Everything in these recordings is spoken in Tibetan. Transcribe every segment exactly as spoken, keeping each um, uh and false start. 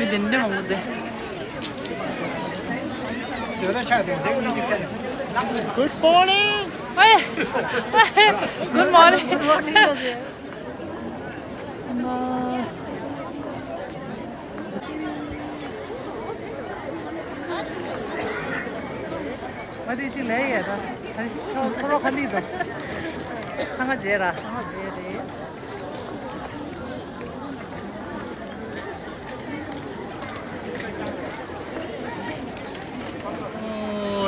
མི་དེ་འདྲ་མང་པོ་འདུག Good morning. Hey. Good morning. Good morning. ང་དེ་ཅིག་ལས་ཡས་ད། ཚོ་ཚོ་རོ་ཁ་ལི་ད། ཁ་ང་རྗེས་ར།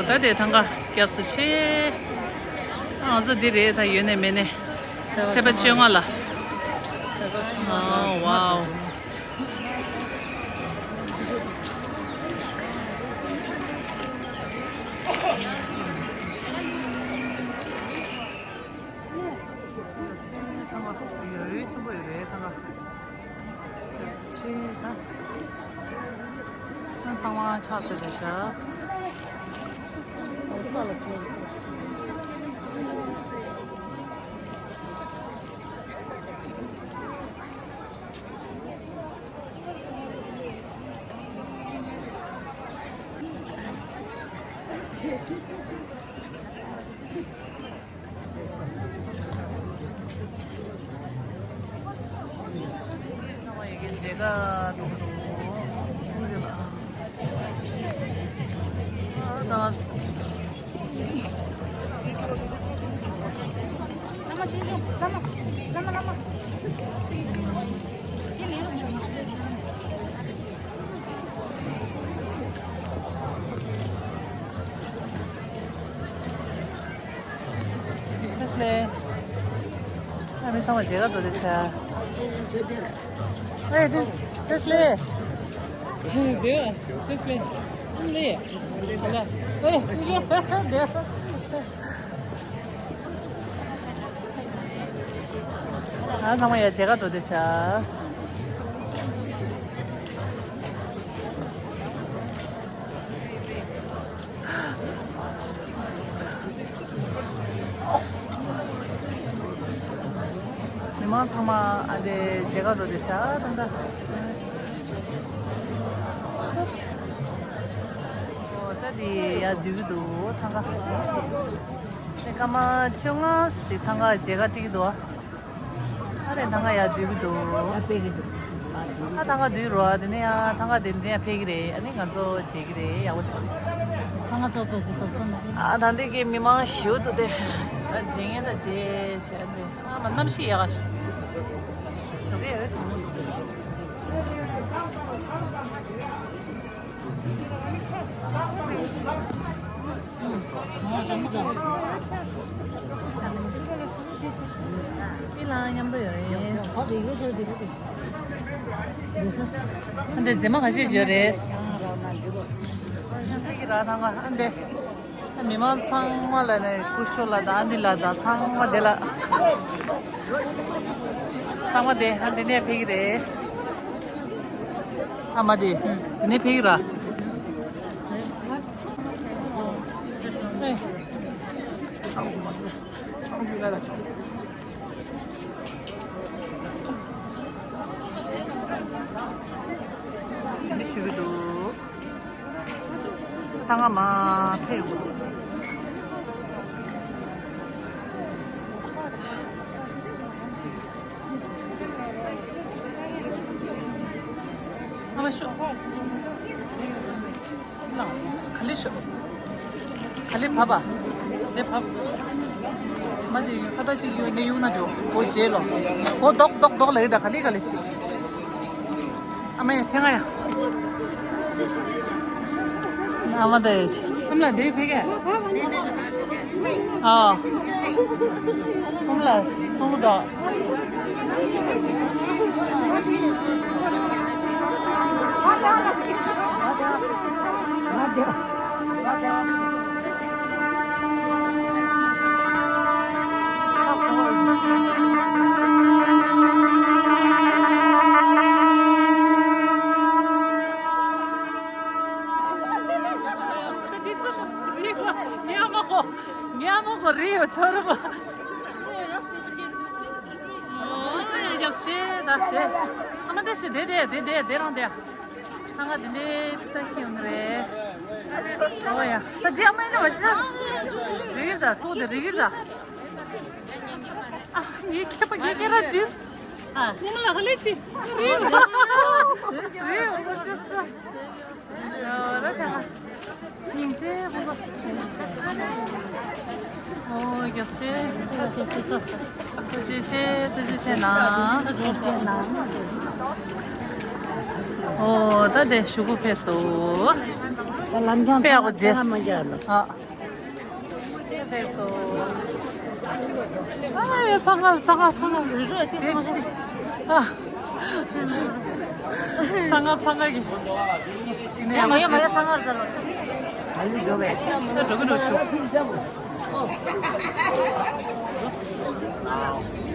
ཨོ་ད་དེ་ཐང་ག་སྐྱབས་སུ་མཆི། ཨ་ང་ཚོ་འདི་རེད་ད། ཡོད་ནས་མེད་ནས། ཚེས་པ་བཅོ་ལྔ་ལ། ཨོ་ཝའོ། ཡོད་ཆེན་པོ་ཡོད་རེད་ཐང་ག་ཆེ་ད། ཚང་མ་ཕྱག་འཚལ་བྱས་ཤག Presley. ཨ་མི་ཚང་མ་མཇལ་ཁ་འགྲོ་དེ་ཤ། Hey, this, Presley. Hey, there, Presley. Hey, hello. Hey, there. ཨ་ཚང་མ་ཡ་མཇལ་ཁ་འགྲོ་དེ་ཤ། མི་མང་ཚང་མ་ཨ་འདྲེ་མཇལ་ཁ་འགྲོ་དེ་ཤ་ད་ད། ཨོ་ད་དེ་ཡ་འདུག་གི་འདུག་ཐང་ག་དེ་སྐར་མ་བཅོ་ལྔ་ཞིག་ཐང་ག་མཇལ་ཁ་སྤྲད་ཀྱི་འདུག་ཨ་རེ་ཐང་ག་ཡ་འདུག་གི་འདུག་ཨ་ཕེབས་ཀྱི་འདུག་ཨ་ཐང་ག་འདུག་རོ། དེ་ནས་ཡ་ཐང་ག་དེ་འདྲ་ཡ་ཕེབས་ཀྱི་རེད། ཨ་ནི་ང་ཚོ་མཇལ་གྱི་རེད། ཡག་པོ་བྱུང་། ཚང་མ་ཚོགས་པའི་གི་ཟོག་ཚོ་ནང་ཨ་ད་འདི་གི་མི་མང་ཞིག་འདུག་སྟེ། ཨ་མཇལ་ངེས་ད་མཇལ་བྱས་ཨ་འདི་ཨ་མ་གནམ་གཤིས་ཡག་ག་ཞིག་འདུག་ཟོག་གི་ཡ་དྲང་མོ་འདུག་ཨི་ལ་མཉམ་དུ་ཡོད་རེད། འདི་རྫི་མ་ཁ་ཤས་ཡོད་རེད། ཨ་འདི་མི་མང་ཚང་མ་ལ་ནས་སྐུ་ཞབས་ལ་དང་ཨ་འདི་ལ་དང་ཚང་མ་དེ་ལ། ཚང་མ་དེ་ཨ་འདི་ནས་ཕེབས་ཀྱི་རེད། ཨ་མ་དེ་དེ་ནས་ཕེབས་ཀྱི་ར། འདི་ཞུ་གི་འདུག་ད་ང་མ་ཕེབས་དགོས་འདུག་ཨ་མ་ཤོག་ག་ལེ་ཤོག་ག་ལེ་བབས་པ། དེ་བབས། མ་དེ་ཡོད་ཁ་ད་ཅིག་ཡོད་ནས་ཡོང་ན་འགྲོ། གོ་རྗེས་ལོ། གོ་རྡོག་རྡོག་རྡོག་ལ་ཡོད་ད་ག་ལེ་ག་ལེ་ཅིག་ཨ་མ་ཡ་ཁྲེང་ང་ཡ། ཨ་མ་ད་ཡ་ཅིག་ཨ་མ་ལ་དེ་ཕེ་ག་ཨ། ཨ་མ་ལ་ཏོང་ད། ཉ་མོ་གོ་རི་ཡོད་ཆོ་རུ་བ། ཨོ་ཡ་ཤེ་ད་དེ། ཨ་མ་དེ་ཤེ་དེ་དེ་དེ་དེ་དེ་རང་དེ། ཚང་མ་འདི་ནས་ཕྱག་ཁྱེར་ཡོང་རེད། ཨོ་ཡ། ད་རྗེས་མ་ཡིན་ན་མ་བྱེད་ན། རི་གིར་ད་ཚོགས་དེ་རི་གིར་ད། ཨ་ངའི་ཁྱེད་པ་ངའི་ཁྱེད་ར་ཅིས། ཨ་ངོ་མ་ལ་ཧ་ལས་ཆེ། རི་གིར་ད། རི་གིར་ད་ཅིས། ཨོ་ར་ཁ་ན། སྙིང་རྗེ་བུ་མོ། ཨོ་རྒྱབ་ཆེ། ཐུགས་རྗེ་ཆེ། ཐུགས་རྗེ་ཆེ་ན། ཨོ་ད་དེ་ཞུ་གུ་ཕེབས་སོ། ད་ལམ་འགྲོ་ཕེབས་ཨོ་རྗེས། ཨ་ཕེབས་སོ། ཨ་ཡ་ཚང་ཁ་ཚང་ཁ་ཚང་ཁ་རི་རོ་ཡ་ཏི་སོང་ཤག་ཨ། ཚང་ཁ་ཚང་ཁ་གི། ཡ་མ་ཡ་མ་ཡ་ཚང་ཁ་རི་ད་ལོ། ད་འགྲོ་གི་འགྲོ་ཆུ།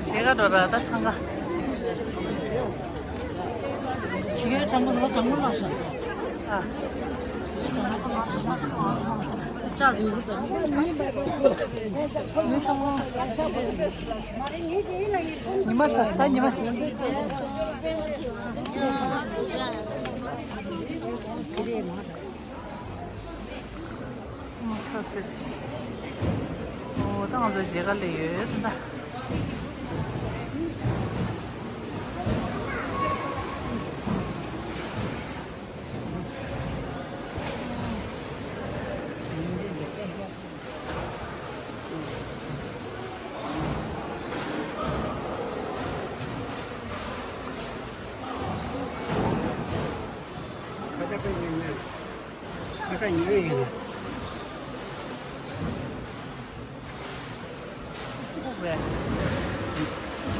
བྱེད་ག་འགྲོ་ར་ད་ཚང་ཁ། ཞུ་ཡོད་ཅང་པོ་ད་ཅང་པོ་ལགས་ཤག་ཨ། ཅག་གི་ཡོད་ད། མི་ཚང་མ། ཉི་མ་ས་ས་ཉི་མ། མ་ཆགས་སྲིད། ཨོ་ད་ང་ཚོ་མཇལ་ཁ་སླེབས་ཡོད་ད། ཁ་ཁ་ཉོས་ཡིན།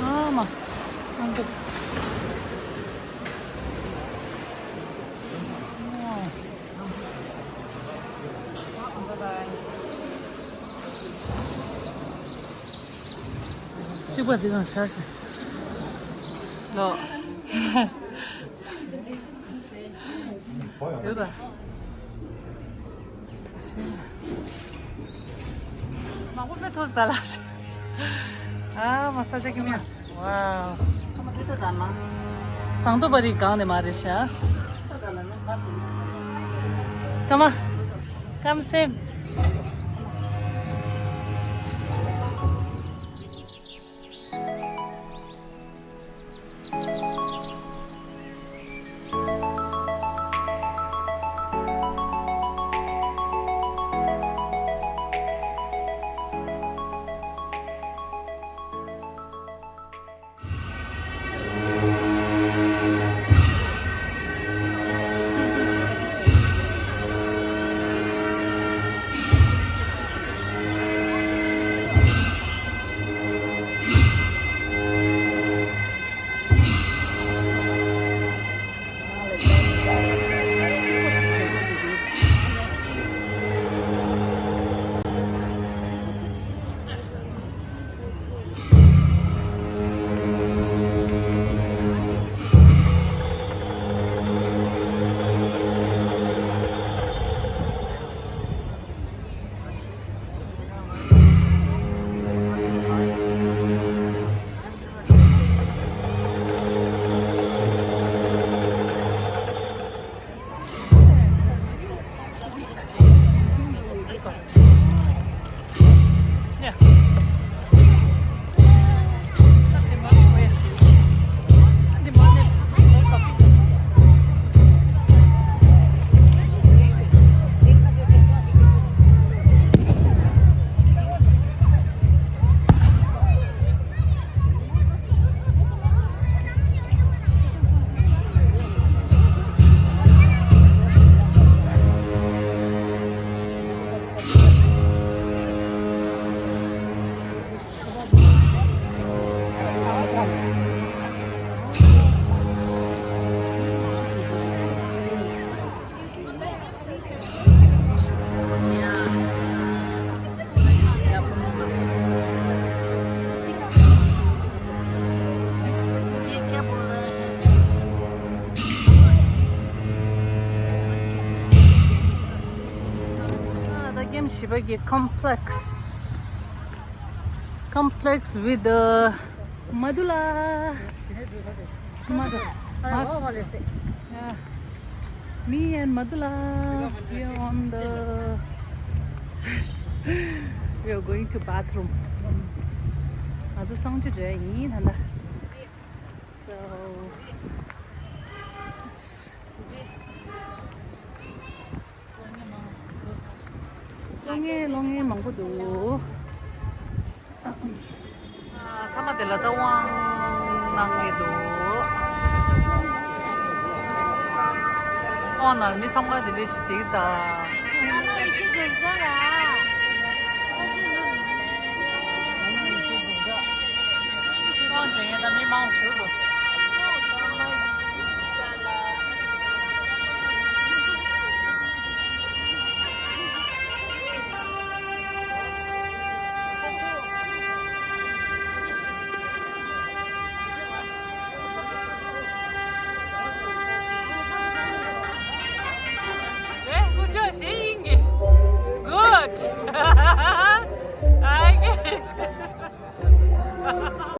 ཨ་མ། ཨ་འདུག་གཅིག་པ་འདི་གང་ཤར་ཤར། ལོ། ཡོད་ད། མང་པོ་མེད་ཐོག་ཟླ་ལ། ཨ་མ་ས་ཆ་ཀི་མ། ཝའོ། ཟངས་མདོག་པ་རི་སྒང་ནས་མ་རེད་ཤག་ཀ་མ། ཀམ་སེམས། ད་ཀེམ་བཞི་པ་གི་complex, complex with the Madula. Madula. Yeah. Me and Madula, we are on the, we are going to bathroom. ང་ཚོ་གསང་སྤྱོད་འགྲོ་ཡ་ཡིན་ད་ལྟ། So, གློག་བརྙན་གློག་བརྙན་མང་པོ་འདུག་མཐའ་མ་དེ་ལ་ད་དབང་གནང་གི་འདུག་དབང་ནང་མི་ཚང་མ་དེ་ལས་ཞིག་དེ་ད། དབང་བྱེད་མཁན་ད་མི་མང་ཞིག་འདུག Good.